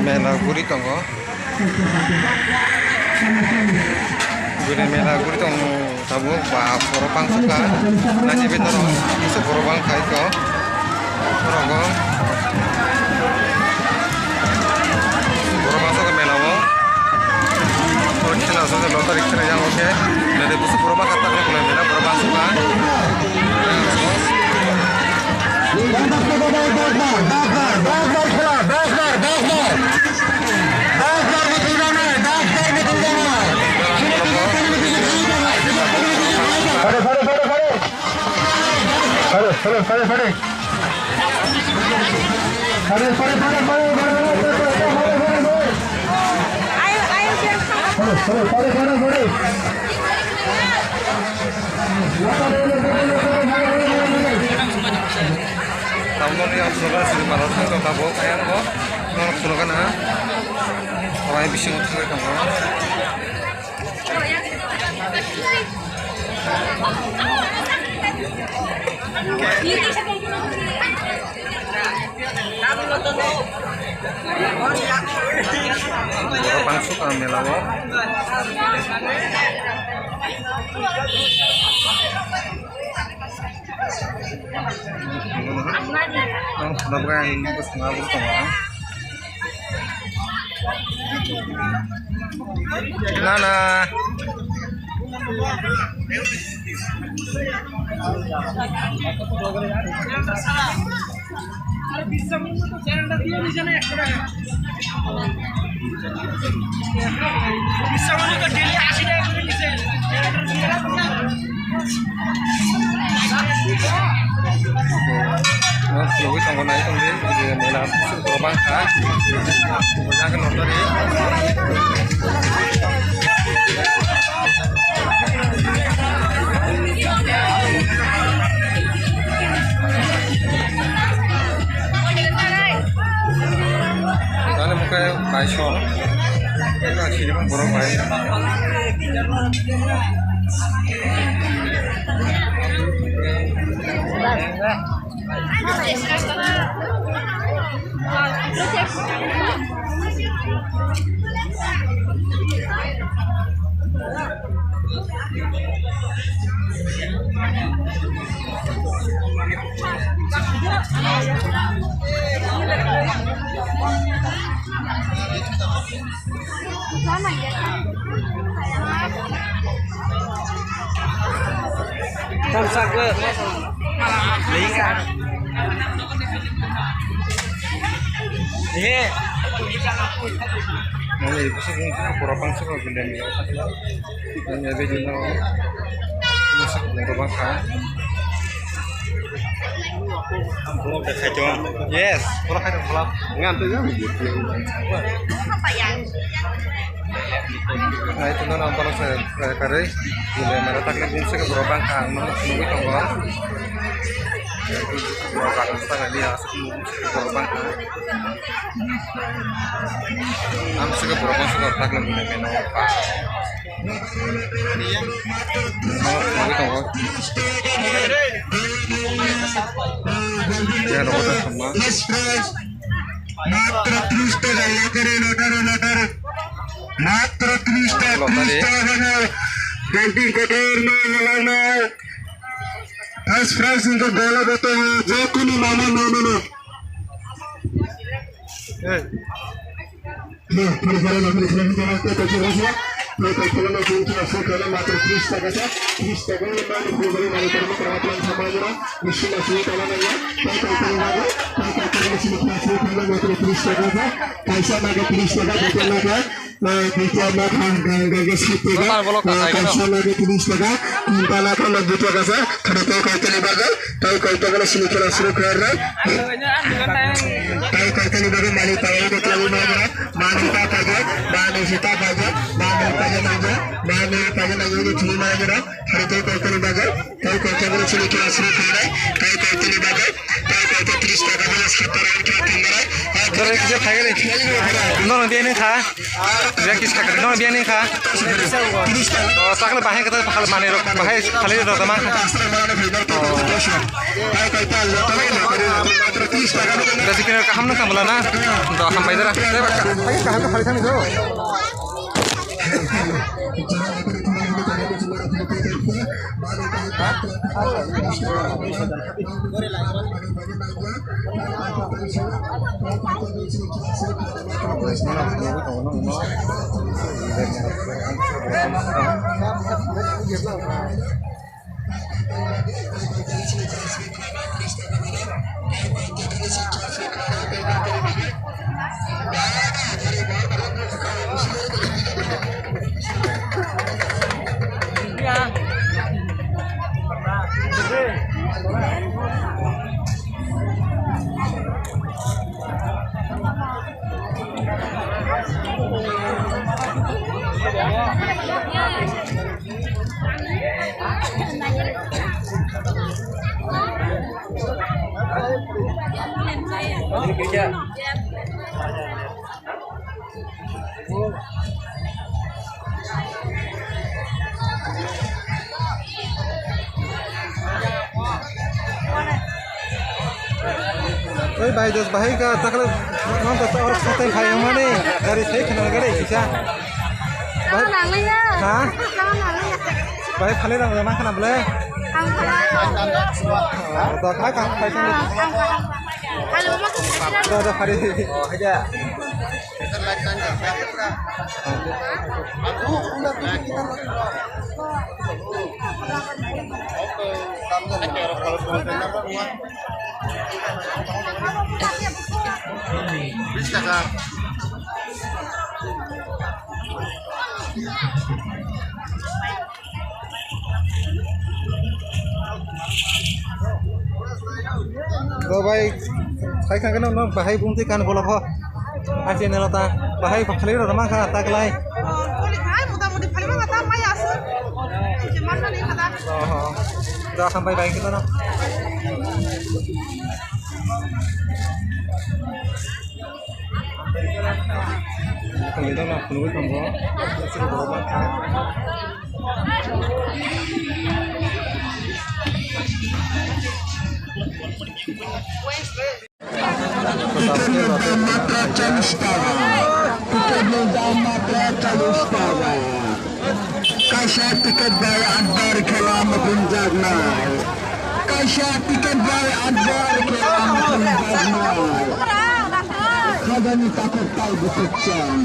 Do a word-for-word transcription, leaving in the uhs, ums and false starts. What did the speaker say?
Mela guri tongo. Guri mela guri tongo. Tabuk ba borok bangsa kha. Nai di bini oro kisa borok bang khai kho. Borok o. Borok bangsa kha mela o. Borok khela so lottery khela yang oke. Nai di busu borok bang kha tak mela borok bangsa kha. Tamoni ang suka sini malah tang kota bo kaya ko norok suka na. Orang yang bising utang kaya ko. Borok bangso ka mela o. Ang khna bwkha ang bwskango abo tongo. Nana. Nugwi tongo, nai tongdi, mela borok bangkha, bojak notari. Tale mukhe kaisong. Sini borok bai. Tamsakle. Lingka. Eh. Nani bisa mungkin kurang bangsa kalau gila nih. Nani ada di nol. Bisa kurang bangsa. Yes, pura khai dong, pura. Ngan tuh ya. Nai tuh nang ampara saya kare, gila merah tak lagi saya ke berobang kang, nunggu nunggu tunggu. Berobang sana dia, nunggu saya ke berobang kang. Ang saka borok no saka tak lagi nai no. Nungwi tongo. Ya, no, no, no. Matro tris taka lottery, lottery, lottery. Matro tris taka, lottery. Tris taka hano. Banking kotor no, no, no. First prize wngkha gola botol, jokuni mama, mama no. Hey. Matro tris taka sa, tris taka ni mani phone kari mani karma karma plan sama jora, machine machine tala naya, tai tai tala naya, tai tai tala machine machine tala matro tris taka sa, kaisa naga tris taka, botol naga, eh, kaisa naga, naga, naga, sat taka, eh, kaisa naga tris taka, tinta naga, nabwi taka sa, khana tai kaisa ni bagwi, tai kaisa ni sini kira suru kira. Tai kaitani bagwi malik paiyani kwlangwi mangwirok, mangwi ta paijak, mangwi si ta paijak, mangwi paijak nangjakh, mangwi paijak nangjakh wngwi thwngwi mangwirok, hari tai kaitani bagwi, tai kaitani bagwi chini khe aswk khainai, tai kaitani bagwi, tai kaita tris taka bai sat taka wngkhe tongmani, tai Dore kisa phai gari. Nono biya ni kha. Biya kisa kha. Nono biya ni kha. O, takle bahai kata phal mani rok. Bahai phali rok tama. O. Jadi kena kaham na kamla na. Do hambai dara. Saya baka. Saya kaham ka phali thani do. Oi bhai, dos bahai ka takle, non to orok satai khai mani, gari sai khana gari kisa. Bhai, ha? Bhai, phale rang rang khana bole. Do khai ka khai ka. Do do phari. Do bhai, khai khang keno no bahai bumti kan bolo kho. A channel ta bahai khalai ro ma kha ta klai. Hai, mota moti phali ma ta mai asu. Je man na ni khada. Oho. Do hambai bai kito no. Tiket ni dam matra challis taka. Tiket ni dam matra challis taka. Kaisa tiket bai atbar khela muchungjaknai. Kaisa tiket bai atbar khela muchungjaknai. Khajani takhuk tai bwswk chang.